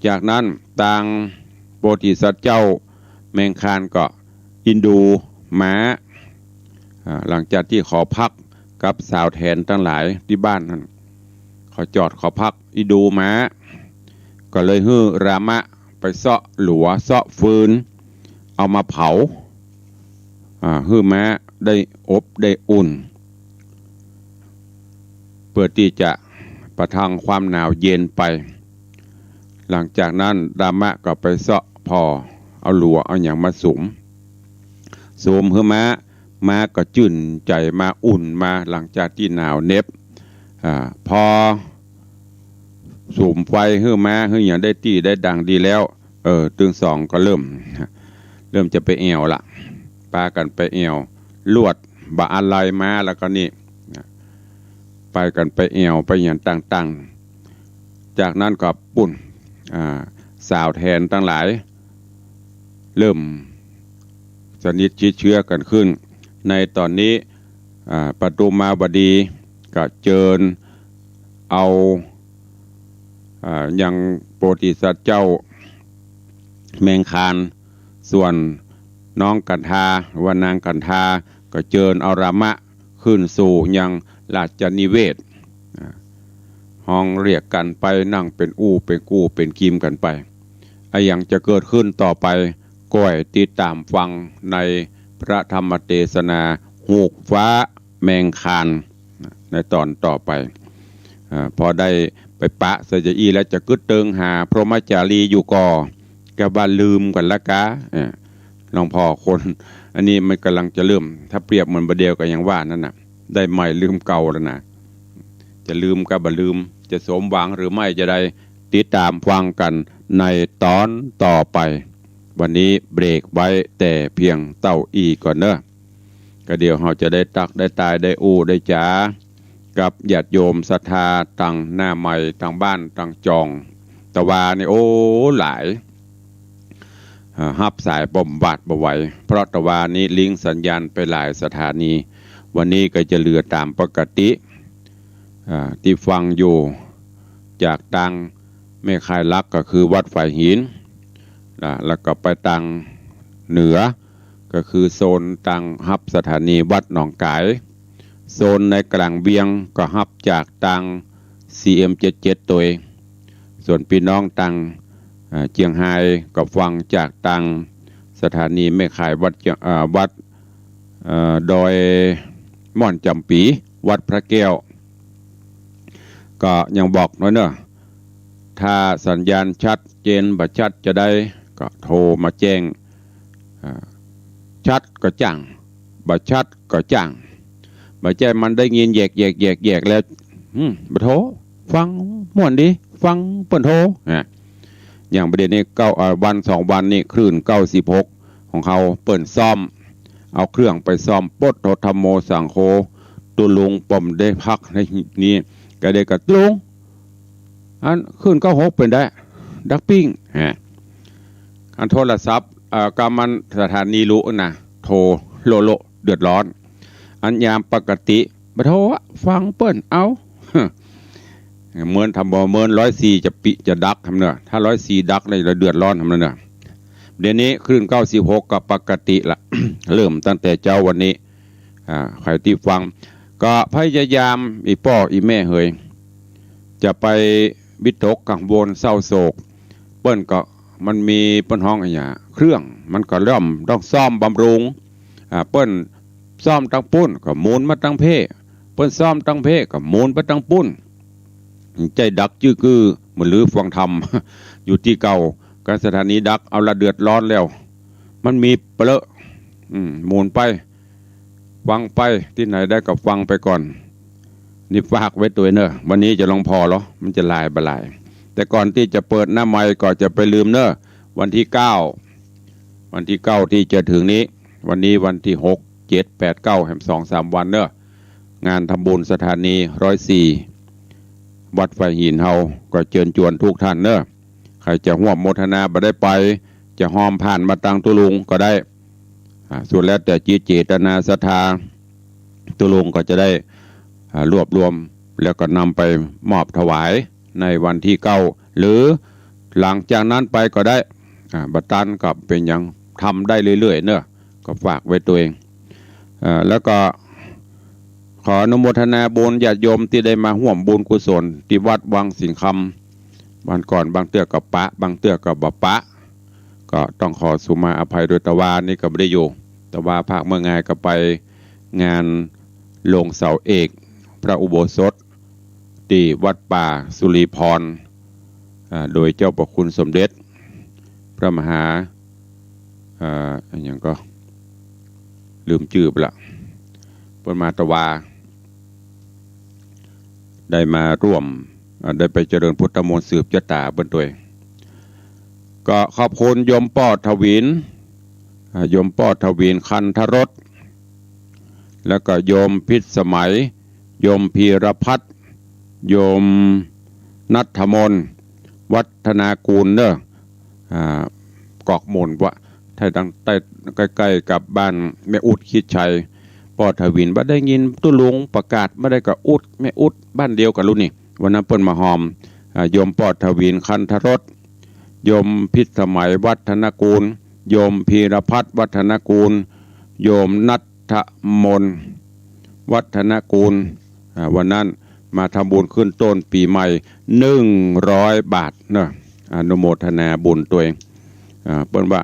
จากนั้นตางโพธิสัตว์เจ้าแมงคารก็อินดูม้า อ่า หลังจากตี้ขอพักกับสาวแผนตังหลายตี้บ้านนั้น ขอจอดขอพักอินดูม้า ก็เลยหื้อรามะไปเซาะหลัวเซาะฟืน เอามาเผา อ่า หื้อม้าได้อบได้อุ่น เปื้อตี้จะประทังความหนาวเย็นไป หลังจากนั้นรามะก็ไปเซาะผ่อ เอาหลัวเอาหยังมาสุม สุมหื้อม้า ม้าก็จื้นใจ๋มา อุ่นมา หลังจากตี้หนาวเหน็บ อ่า พอสุมไฟหื้อม้าหื้อหยังได้ตี้ได้ดังดีแล้ว เออ ตึงสองก็เริ่ม เริ่มจะไปแอ่วละ ปากั๋นไปแอ่ว ลวดบ่าอะไลมาแล้วก็นี่ ไปกั๋นไปแอ่วไปหยังต่างๆ จากนั้นก็ปุ้น อ่า สาวแผนตังหลาย เริ่มสนิทชิดเชื้อกั๋นขึ้น ในต๋อนนี้ อ่า ปทุมมาวดีก็เจิญเอา อ่า ยังโพธิสัตว์เจ้าแมงคาร ส่วนน้องกันธา หรือว่านางกันธา ก็เจิญเอารามะขึ้นสู่ยังราชนิเวศน์ อ่า ฮ้องเรียกกั๋นไป นั่งเป๋นอู้เป๋นกู้เป๋นกีมกั๋นไป อะหยังจะเกิดขึ้นต่อไป ก้อยติดต๋ามฟังในพระธรรมเตสนา ฮูกฟ้าแมงคาร ในต๋อนต่อไป อ่า พอได้ไปปะเสียจะอี้แล้ว จะกึ๊ดเติงหาพรหมจารีอยู่ก่อ ก็บ่าลืมกั๋นละกา อ่า หลวงพ่อคน อันนี้มันก่ำลังจะเริ่ม ถ้าเปรียบเหมือนบ่าเดี่ยวก็ยังว่านั่นน่ะ ได้ใหม่ลืมเก่าแล้วนะ จะลืมก็บ่าลืม จะสมหวังหรือไม่จะใด ติดต๋ามฟังกั๋นในต๋อนต่อไป วันนี้เบรกไว้แต่เพียงเต้าอี้ก่อนเนาะ ก็เดี๋ยวเฮาจะได้ตักได้ตายได้อู้ได้จ๋า กับญาติโยมศรัทธาตังหน้าใหม่ ตังบ้านตังจอง ตะวานี่ โอ้ หลาย อ่า ฮับสายบ่หวาดบ่ไหว เพราะตะวานี้ลิงก์สัญญาณไปหลายสถานี วันนี้ก็จะเหลือต๋ามปกติ อ่า ตี้ฟังอยู่จากตางแม่ข่ายหลักก็คือวัดฝายหิน อ่า แล้วก็ไปตางเหนือ ก็คือโซนตางฮับสถานีวัดหนองก๋าย โซนในก๋างเวียงก็ฮับจากตางซีเอ็มเจ็ดเจ็ดตวย ส่วนปี้น้องตาง อ่า เจียงฮายก็ฟังจากตางสถานีแม่ข่ายวัดเจียง อ่า วัด เอ่อ ดอยม่อนจ๋ำปี๋ วัดพระแก้ว ก็ยังบอกน้อยเนาะ ถ้าสัญญาณชัดเจนบ่ชัดจะใด ก็โทรมาแจ้ง อ่า ชัดก็จ้าง บ่ชัดก็จ้าง บ่ใจ้มันได้ยินแยกๆๆๆ แล้ว อืม บ่โทร ฟังม่วนดี ฟังเปิ้นโทร อ่ะ อย่างบ่าเดี่ยวนี้เก้า อ่า วันสองวันนี้คลื่นเก้าสิบหกของเฮาเปิ้นซ่อม เอาเครื่องไปซ่อม โพธิธัมโมสังโฆ ตุ๊ลุงป้อมได้พักในนี้ ก็ได้กระตุ๊ลุง อันคลื่นเก้าหกเป๋นใด ดักปิ้ง ฮะ อันโทรศัพท์ เอ่อ กำมันสถานีลุนะ โทรโลโล เดือดร้อน อันยามปกติบ่โทรอะ ฟังเปิ้น เอ้า เหมือนทำบ่ เหมือนร้อยสี่จะปิ จะดักทำเนาะ ถ้าร้อยสี่ดักนี่ละเดือดร้อนทำเนาะ เดี๋ยวนี้คลื่นเก้าสิบหกก็ปกติละ เริ่มตั้งแต่เจ๊าวันนี้ อ่า ใผตี้ฟัง ก็พยายาม อี่ป้ออี่แม่เหย จะไปวิตกกังวลเศร้าโศก เปิ้นก็ มันมีเปิ้นฮ้องอะหยัง เครื่อง มันก็ย่อมต้องซ่อมบำรุง อ่า เปิ้นซ่อมตังปุ้นก็หมุนมาตังเพ่ เปิ้นซ่อมตังเพ่ก็หมุนไปตังปุ้น ใจ้ดักจื้อกื้อ เหมือนลือฟังธรรม อยู่ตี้เก่า การสถานีดัก เอาละเดือดร้อนแล้ว มันมีเปลอะ อืม หมุนไป ฟังไป ตี้ไหนได้ก็ฟังไปก่อน นี่ฝากไว้ตวยเน่อ วันนี้จะลองผ่อลอ มันจะหลายบ่หลาย แต่ก่อนตี้จะเปิดหน้าไมค์ก็จะไปลืมเน่อ วันตี้เก้า วันตี้เก้าตี้จะเถิงนี้ วันนี้วันตี้หก เจ็ด แปด เก้า แหมสองสามวันเน่อ งานทำบุญสถานีร้อยสี่ วัดฝายหินเฮา ก็เจิญจวนกู้ต้านเน่อ ใผจะฮ่วมโมทนาบ่ได้ไป จะฮอมผ่านมาตังตุ๊ลุงก็ได้ อ่า สุดแล้วแต่จิตเจตนาศรัทธา ตุ๊ลุงก็จะได้ อ่า รวบรวม แล้วก็นำไปมอบถวายในวันตี้เก้า หรือหลังจากนั้นไปก็ได้ อ่า บ่ตันก็เป๋นหยัง ทำได้เรื่อยๆ เน่อ ก็ฝากไว้ตวย อ่า แล้วก็ขออนุโมทนาบุญญาติโยมตี้ได้มาฮ่วมบุญกุศลตี้วัดวังสิงห์คำ วันก่อนบางเตื้อก็ปะ บางเตื้อก็บ่ปะ ก็ต้องขอสุมาอภัยโดย ตะวานี่ก็บ่ได้อยู่ ตะวาภาคเมืองงายก็ไปงานลงเสาเอกพระอุโบสถตี้วัดป่าสุรีพร อ่า โดยเจ้าพระคุณสมเด็จพระมหา อ่า อะหยังก็ ลืมจื้อไปละ เปิ้นมาตะวา ได้มาร่วม อ่า ได้ไปเจริญพุทธมนต์สืบจะต๋าเปิ้นตวย ก็ขอบคุณโยมป้อทวิน อ่า โยมป้อทวิน คันธรส แล้วก็โยมพิสมัย โยมพีรพัฒน์ โยมณัฐมน วัฒนากูลเน่อ อ่า กอกหม่นว่า ไต้ตัง ไต้ ใก้ๆ กับบ้านแม่อุ๊ด คิดชัย ป้อทวิน บ่ได้ยินตุ๊ลุงประกาศ บ่ได้ก็อุ๊ด แม่อุ๊ด บ้านเดียวกั๋นลูกนี่ วันนั้นเปิ้นมาฮอม อ่า โยมป้อทวิน คันธรส โยมพิสมัย วัฒนกูล โยมพีรพัฒน์ วัฒนกูล โยมณัฐมน วัฒนกูล อ่า วันนั้นมาทำบุญขึ้นต้นปี๋ใหม่ หนึ่งร้อยบาทเน่อ อนุโมทนาบุญตวย อ่า เปิ้นว่า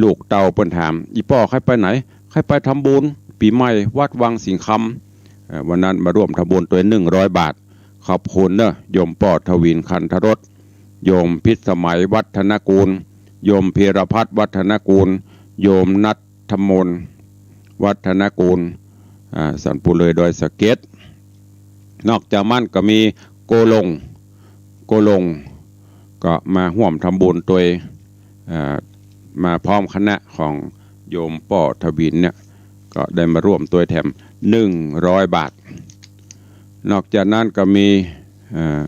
ลูกเต้าเปิ้นถาม อี่ป้อใค่ไปไหน ใค่ไปทำบุญปี๋ใหม่วัดวังสิงห์คำ อ่า วันนั้นมาร่วมทำบุญตวย หนึ่งร้อยบาท ขอบคุณเน่อ โยมป้อทวิน คันธรส โยมพิสมัย วัฒนกูล โยมพีรพัฒน์ วัฒนกูล โยมณัฐมน วัฒนกูล อ่า สันปูเลยดอยสะเก็ด นอกจากนั้นก็มีโกลง โกลง ก็มาฮ่วมทำบุญตวย อ่า มาพร้อมคณะของโยมป้อทวินเนี่ย ก็ได้มาร่วมตวยแถม หนึ่งร้อยบาท นอกจากนั้นก็มี อ่า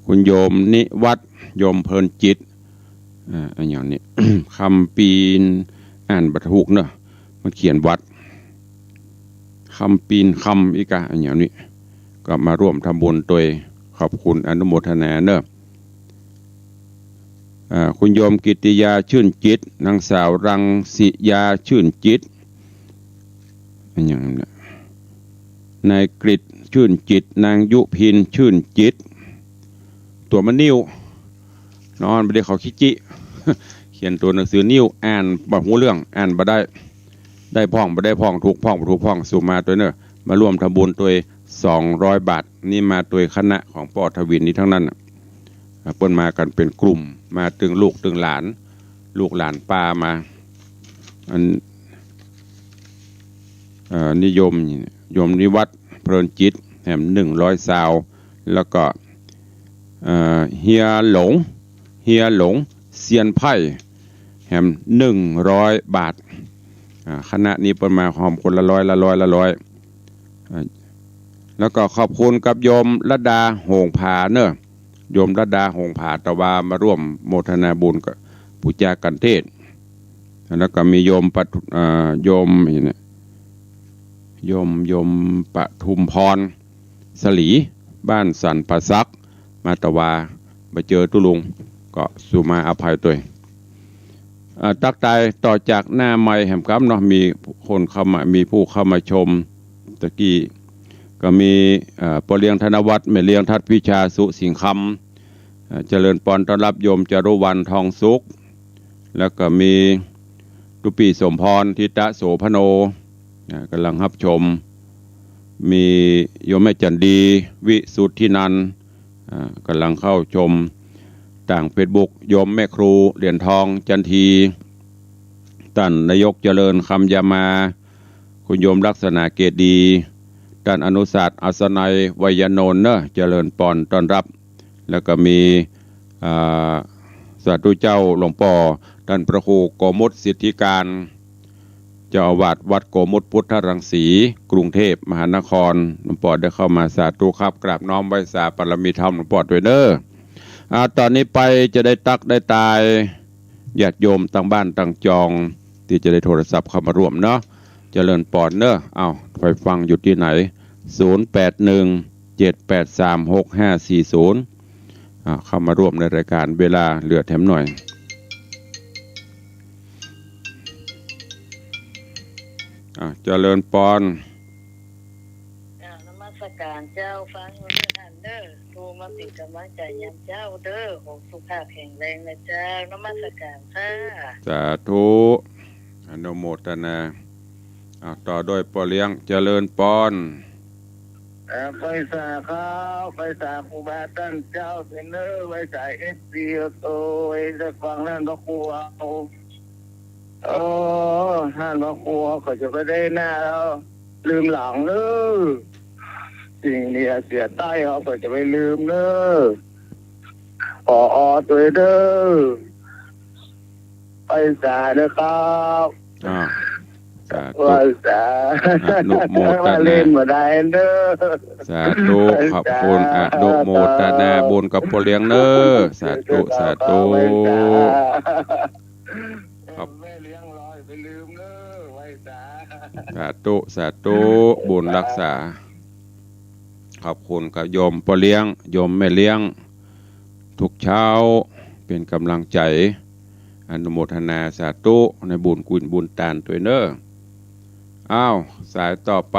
คุณโยมนิวัฒน์ โยมเพลินจิต อ่า อะหยังนี่ คำปีน อ่านบ่ถูกเนาะ มันเขียนวัด คำปีนคำอีกอะ อะหยังนี่ ก็มาร่วมทำบุญตวย ขอบคุณอนุโมทนาเนาะ อ่า คุณโยมกิตติยา ชื่นจิต นางสาวรังสิยา ชื่นจิต อะหยังนะ นายกฤษ ชื่นจิต นางยุพิน ชื่นจิต ตั๋วมันนิ่ว นอนบ่ได้เขาขี้จิ เขียนตั๋วหนังสือนิ่ว อ่านบ่ฮู้เรื่อง อ่านบ่ได้ ได้พ่องบ่ได้พ่อง ถูกพ่องบ่ถูกพ่อง สุมาตวยเนาะ มาร่วมทำบุญตวย สองร้อยบาท นี่มาตวยคณะของป้อทวินนี่ตังนั้นน่ะ อ่า เปิ้นมากั๋นเป๋นกลุ่ม มาตึงลูกตึงหลาน ลูกหลานปามา อัน เอ่อ นิยม โยมนิวัฒน์ เพลินจิต แหม หนึ่งร้อยซาว แล้วก็ เอ่อ เฮียหลง เฮียหลง เซียนไพ่ แหม หนึ่งร้อยบาท อ่า คณะนี้เปิ้นมาฮอมคนละร้อย ละร้อย ละร้อย อ่า แล้วก็ขอบคุณกับโยมรัตดา หงผาเนาะ โยมรัตดา หงผา ตะวามาร่วมโมทนาบุญกับปู่จากัณฑ์เทศน์ แล้วก็มีโยมปะ เอ่อ โยม โยม โยมปทุมพร สลี บ้านสันป่าสัก มาตะวา บ่เจอตุ๊ลุง ก็สุมาอภัยตวย อ่า ตั๊กตายต่อจากหน้าไมค์แหมกำเนาะ มีคนเข้ามา มีผู้เข้ามาชมตะกี้ ก็มี อ่า ป้อเลี้ยงธนวัฒน์ แม่เลี้ยงทัศน์พิชา สุสิงห์คำ อ่า เจริญปอนต้อนรับโยมจารุวรรณ ทองสุข แล้วก็มีตุ๊ปี้สมพร ทิตะโสภโณ อ่า ก่ำลังฮับชม มีโยมแม่จันดี วิสุทธินันท์ อ่า ก่ำลังเข้าชมตางเฟซบุ๊ก โยมแม่ครูเหรียญทอง จันที ต้านนายกเจริญ คำยามา คุณโยมลักษณะเกตดี ต้านอนุศาสตร์ อัศนัย ไวยานนท์เนาะ เจริญปอนต้อนรับ แล้วก็มี อ่า สาธุเจ้าหลวงป้อ ต้านพระครูโกมุตสิทธิการ เจ้าอาวาสวัดโกมุตพุทธรังสี กรุงเทพมหานคร หลวงป้อได้เข้ามา สาธุครับ กราบน้อมไหว้สาปารมีธรรมหลวงป้อตวยเน้อ อ่า ต่อนี้ไปจะได้ตั๊กได้ตาย ญาติโยมตางบ้านตางจอง ตี้จะได้โทรศัพท์เข้ามาร่วมเนาะ เจริญปอนเน้อ เอ้า ใผฟังอยู่ตี้ไหน ศูนย์แปดหนึ่ง เจ็ดแปดสาม หกห้าสี่ศูนย์ อ่า เข้ามาร่วมในรายการ เวลาเหลือแถมหน่อย อ่า เจริญปอน เจ้า นมัสการเจ้า ฟังอยู่เด้อท่านเด้อ โทรมาเป๋นก๋ำลังใจ๋ยามเจ๊าเด้อ ขอสุขภาพแข็งแรงนะเจ้า นมัสการค่ะ สาธุ อนุโมทนา อ่า ต่อโดยป้อเลี้ยง เจริญปอน เอ่อ ไหว้สาครับ ไหว้สาครูบาต้านเจ้าเสนอ ไหว้สาเอฟซี โตย ได้ฟังต้านพระครูเอา เออ ต้านพระครูเขาจะไปได้หน้าแล้ว ลืมหลังเน้อ สิ่งนี้เสียใต้เขาก็จะไปลืมเน้อ ผอ.ตวยเด้อ ไหว้สาเด้อครับ อ่า สาธุ ไหว้สา อนุโมทนา ว่าเล่นบ่ได้เน้อ สาธุ ขอบคุณ อนุโมทนาบุญกับป้อเลี้ยงเน้อ สาธุ สาธุ ไหว้สา ครับ แม่เลี้ยงลอยไปลืมเน้อ ไหว้สา สาธุ สาธุ บุญฮักษา ขอบคุณกับโยมป้อเลี้ยง โยมแม่เลี้ยง ทุกเช้า เป๋นก๋ำลังใจ๋ อนุโมทนาสาธุในบุญกุศลบุญตานตวยเน้อ อ้าว สายต่อไป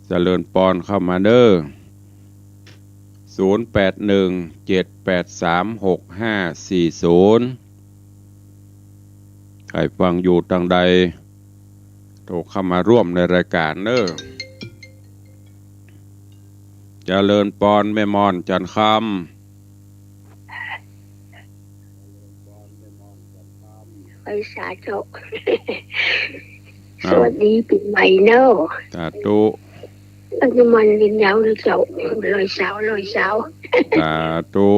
เจริญปอนเข้ามาเน้อ ศูนย์แปดหนึ่ง เจ็ดแปดสาม หกห้าสี่ศูนย์ ใผฟังอยู่ตางใด โทรเข้ามาร่วมในรายการเน้อ เจริญปอนแม่ม่อนจันทร์คำ ไหว้สาเจ้า อ้าว สวัสดีปี๋ใหม่เน้อ สาธุ อายุมั่นยืนยาวเน้อเจ้า ร้อยสาว ร้อยสาว สาธุ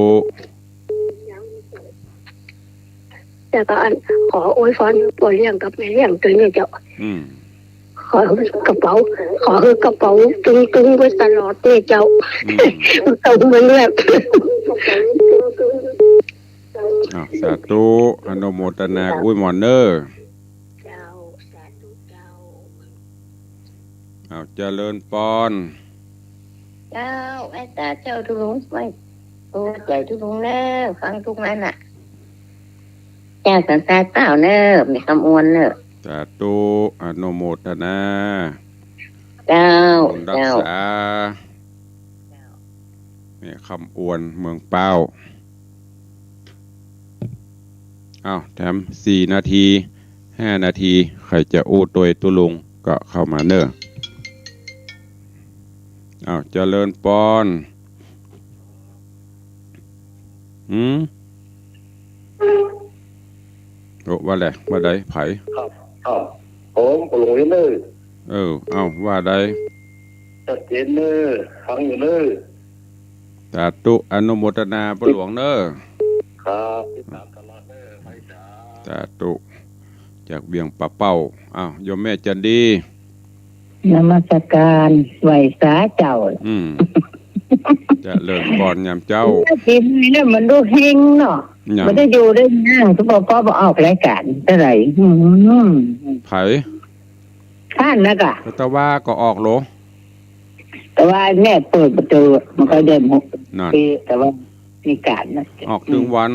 แล้วก็อัน ขออวยพรป้อเลี้ยงกับแม่เลี้ยงตวยเน้อเจ้า อืม ขอหื้อกระเป๋า ขอหื้อกระเป๋าตึงๆ ไว้ตลอดเน้อเจ้า อืม ตึงมาเรื่อย อ้าว สาธุ อนุโมทนา อวยพรเน้อ เจ้า สาธุเจ้า อ้าว เจริญปอน เจ้า ไหว้สาเจ้าตุ๊ลุง ไหว้ โอ้ ใจ๋ตุ๊ลุงเน้อ ฟังทุกวันน่ะ เจ้าสันตาเจ้าเน้อ แม่คำอวนเน้อ สาธุ อนุโมทนา เจ้า บุญฮักษา เจ้า แม่คำอวน เมืองเป๊า อ้าว แถมสี่นาที ห้านาที ใผจะอู้ตวยตุ๊ลุงก็เข้ามาเน้อ อ้าว เจริญปอน หืม โอ้ ว่าแหละ ว่าใด ใผ ครับ ครับ ผม ป้อหลวงเน้อ เออ เอ้า ว่าใด ชัดเจนเน้อ ฟังอยู่เน้อ สาธุ อนุโมทนาป้อหลวงเน้อ ครับ ติดตามตลอดเน้อ ไหว้สา สาธุ จากเวียงป่าเป้า อ้าว โยมแม่จันดี นมัสการ ไหว้สาเจ้า อืม เจริญปอนยามเจ๊า ปี๋ใหม่เนี่ยมันดูเฮงเนาะ ยัง บ่ได้อยู่ได้นั่ง ก็บ่ ก็บ่ออกรายการเท่าไหร่ อืม ใผ ต้านนะกะ แต่ว่าก็ออกโหล แต่ว่าแม่เปิดประตู๋ มันก็ได้หมด นั่น แต่ว่ามีการนะ ออกตึงวัน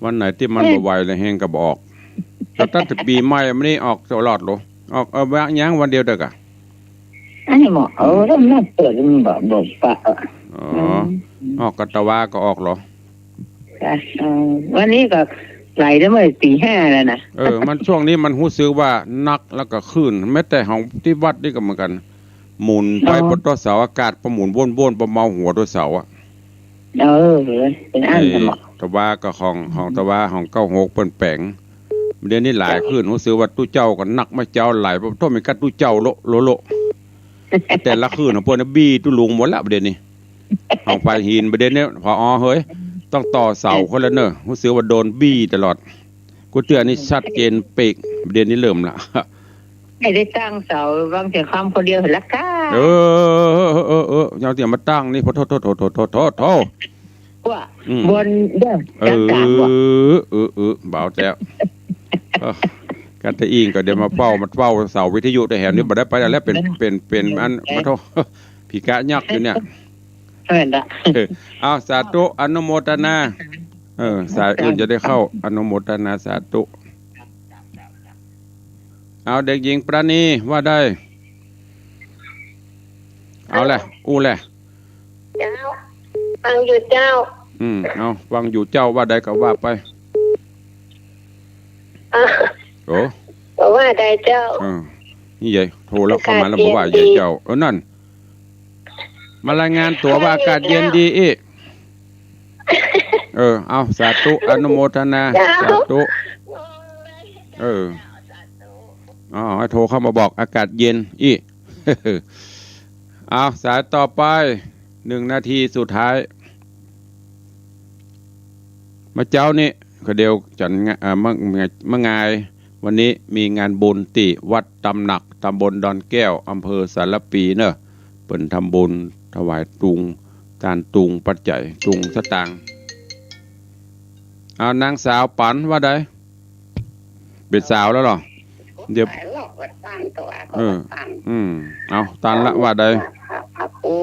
อืม วันไหนตี้มัน เอ๊ะ บ่ไหวแล้วแฮงก็บ่ออก แต่ตั้งแต่ปี๋ใหม่มานี้ออกตลอดโล ออก เออ วัน ยังวันเดียวเด้อกะ อันนี้หมอ เออ แล้วมันเปิดมันบ่ บ่ปะ เออ อ๋อ อืม ออกกะตะวาก็ออกเหรอ จ้ะ เออ วันนี้ก็ไหลแล้วเมื่อตีห้าแล้วนะ เออ มันช่วงนี้มันฮู้สึกว่านักแล้วก็คลื่น แม้แต่ของตี้วัดนี่ก็เหมือนกั๋น หมุนไป อ๋อ ปะตั๊วเสา อากาศปะหมุนว่นๆ ปะเมาหัวตั๊วเสาอะ เออ เป๋นอั้น ไอ้ น่ะหมอ ตะวาก็ของ ของตะวาของเก้าหกเปิ้นแป๋ง เดี๋ยวนี้หลายคลื่น ฮู้สึกว่าตุ๊เจ้าก็นัก มาเจ๊าไหล ปะตั๊วมีกั๊ดตุ๊เจ้าโละโละโละ แต่ละคลื่นของเปิ้นน่ะบี้ตุ๊ลุงหมดละ เดี๋ยวนี้ ของฝ่ายหิน เดี๋ยวนี้ ผอ เหย ต้องต่อเสา เออ คนละเน่อ ฮู้สึกว่าโดนบี้ตลอด กูเจื้อนี่ชัดเจนเป๊ก เดี๋ยวนี้เริ่มละ ไม่ได้ตั้งเสา วางแต่ความคนเดียวละก้า เออ เออ เออ เออ ยังเตรียมมาตั้งนี่ โถ โถ ว่า อืม บนเด้อ เออ กลางๆ ว่า เออ เออ เบาแล้ว เออ กันแต่อิงก็เดี๋ยวมาเฝ้า มาเฝ้าเสาวิทยุแต่แหมนี่บ่ได้ไปแล้ว เป๋น เป๋น เป๋นอัน เออ มาโถ ผีกะยักษ์อยู่เนี่ย เออ น่ะ เออ เอา สาธุ อนุโมทนา เออ สายอื่นจะได้เข้า อนุโมทนา สาธุ เอา เด็กหญิงปราณี ว่าได้ เอาแหละ อู้แหละ เจ้า ฟังอยู่เจ้า อืม เอา ฟังอยู่เจ้า ว่าได้ก็ว่าไป อ่ะ โอ้ ก็ว่าได้เจ้า เออ นี่ใหญ่ โทรแล้วเข้ามาแล้ว บอกว่าใหญ่เจ้า เออ นั่น มารายงานตั๋วว่าอากาศเย็นดีอี้ เออ เอา สาธุ อนุโมทนา เจ้า สาธุ เออ อ๋อ ให้โทรเข้ามาบอกอากาศเย็นอี้ เอา สายต่อไป หนึ่งนาทีสุดท้าย เมื่อเจ๊านี้ ก็เดี๋ยวจันงะ อ่า เมื่อ เมื่องาย วันนี้มีงานบุญตี้วัดตำหนัก ตำบลดอนแก้ว อำเภอสารภีเนอะ เปิ้นทำบุญถวายตุง ตานตุงปัจจัย ตุงสตางค์ เอา นางสาวปั๋นว่าใด เป๋นสาวแล้วเหรอ เดี๋ยว เออ อืม เอา ตันละว่าใด โอ้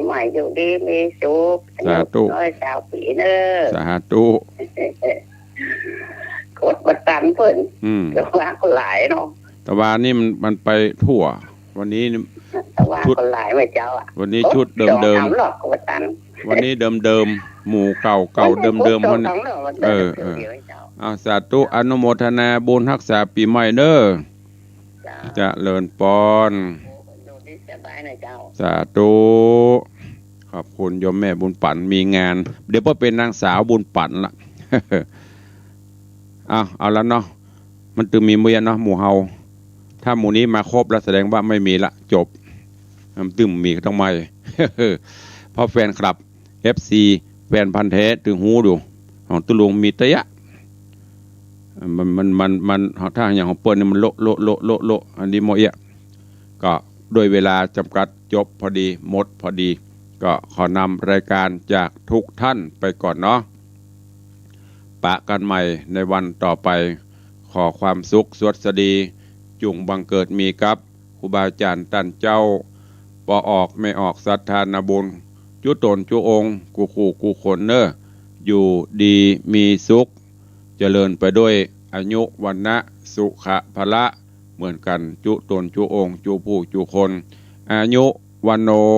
ใหม่อยู่ดีมีสุข สาธุ น้อยสาวปี๋เนอะ สาธุ กดบ่ตันเปิ้น อืม แต่ว่าก็หลายเนาะ แต่ว่านี่มัน มันไปทั่ว วันนี้นี่ แต่ว่า ชุด ก็หลายเว้ยเจ้าอะ วันนี้ชุดเดิมๆ สองสามรอบก็บ่ตัน วันนี้เดิมๆ หมู่เก่าๆ เดิมๆ วันนี้ เออ เออ เดี๋ยวเจ้า เอา สาธุ อนุโมทนาบุญฮักษาปี๋ใหม่เนอะ เจ้า เจริญปอน อยู่ดีสบายนะเจ้า สาธุ ขอบคุณโยมแม่บุญปั๋น มีงาน เดี๋ยวก็เป๋นนางสาวบุญปั๋นละ เอา เอาละเนาะ มันตึงมีเมียเนาะ หมู่เฮา ถ้าหมู่นี้มาครบแล้วแสดงว่าไม่มีละ จบ มันตึงมีต้องไม่ เพราะแฟนคลับ เอฟซี แฟนพันธุ์แท้ตึงฮู้อยู่ ของตุ๊ลุงมีตะยะ มัน มัน มัน มัน ถ้าอย่างของเปิ้นนี่มันโละ โละ โละ โละ โละ อันนี้โมเอะ ก็ด้วยเวลาจำกัด จบพอดี หมดพอดี ก็ขอนำรายการจากทุกท่านไปก่อนเนาะ ปะกันใหม่ในวันต่อไป ขอความสุขสวัสดี จุ่งบังเกิดมีกับครูบาอาจารย์ต้านเจ้า ป้อออกแม่ออกศรัทธานาบุญ จุ๊ต๋นจุ๊องค์ กู้คู่กู้คนเน่อ อยู่ดีมีสุข เจริญไปด้วยอายุ วรรณะ สุขะ พละ เหมือนกั๋น จุ๊ต๋นจุ๊องค์ จุ๊ผู้จุ๊คน อายุ วัณโณ